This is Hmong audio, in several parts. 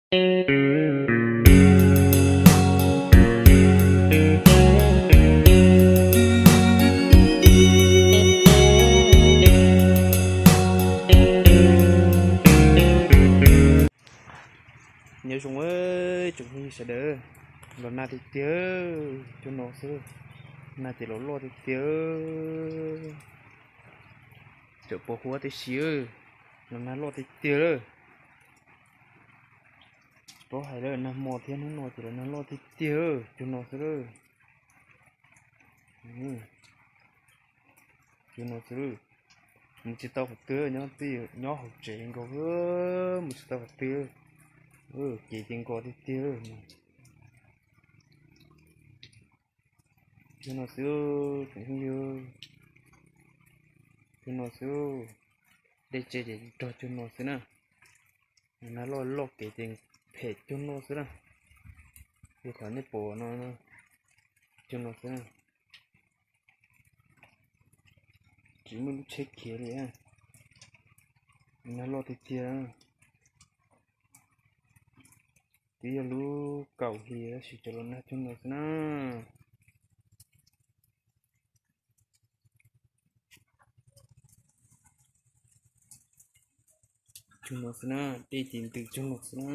Nyob zoo tsoom phooj ywg sawv daws, los nag tiag tiag, cuag no xwb, nag ces los loj tiag tiag, tseem pos huab tib si, los nag loj tiag tiag lawm. Tsis paub hais lawm, nag hmo thiab hnub no ces los nag loj tiag tiag, cuag no xwb lawm. Cuag no xwb, mus tsis tau qhov twg, nyob tij nyob hauv tsev nkaus, mus tsis tau qhov twg, kev ces nkos tiag tiag. Cuag no xwb, tsoom phooj ywg, cuag no xwb, dej tse ces nrog cuag no xwb na. Nag loj loj kev ces phem cuag no xwb na. Yog qhov nej pom no, cuag no xwb na. Tsis muaj lub tsheb khiav li. Nag loj tiag tiag. Twb yog lub kaum hli tab sis cov los nag cuag no xwb na. Cuag no xwb na, dej ces ntws cuag no xwb na.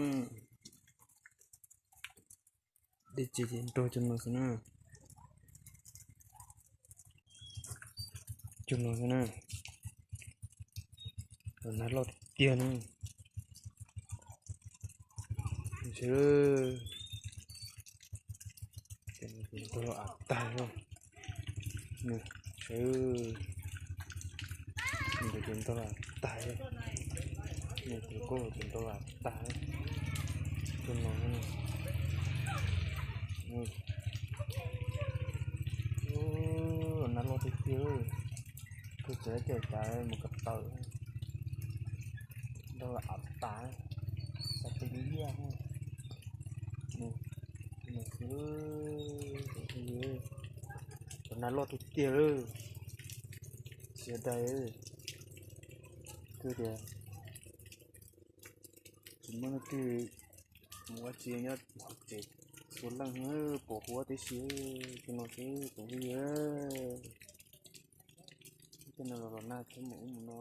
Dej tse ces nrog cuag no xwb na. Cuag no xwb na. Los nag loj tiag tiag na. Ntog los av tag. Ntog ces ntog los av tag. Ntog ces ntog los av tag. Cuag no. Nag loj tiag tiag. Kuv tseem caij tav mus ko taw. Ntog los av tas, xav tis liaj. Cov nag loj tiag tiag lawm. Tsis yog dais, twb tias tsis muaj leej twg mus ua tsi nyob hauv tsev, txhua leej pos huab tib si. Cuag no xwb tsoom phooj ywg, tej no los los nag tshab mus ub mus no.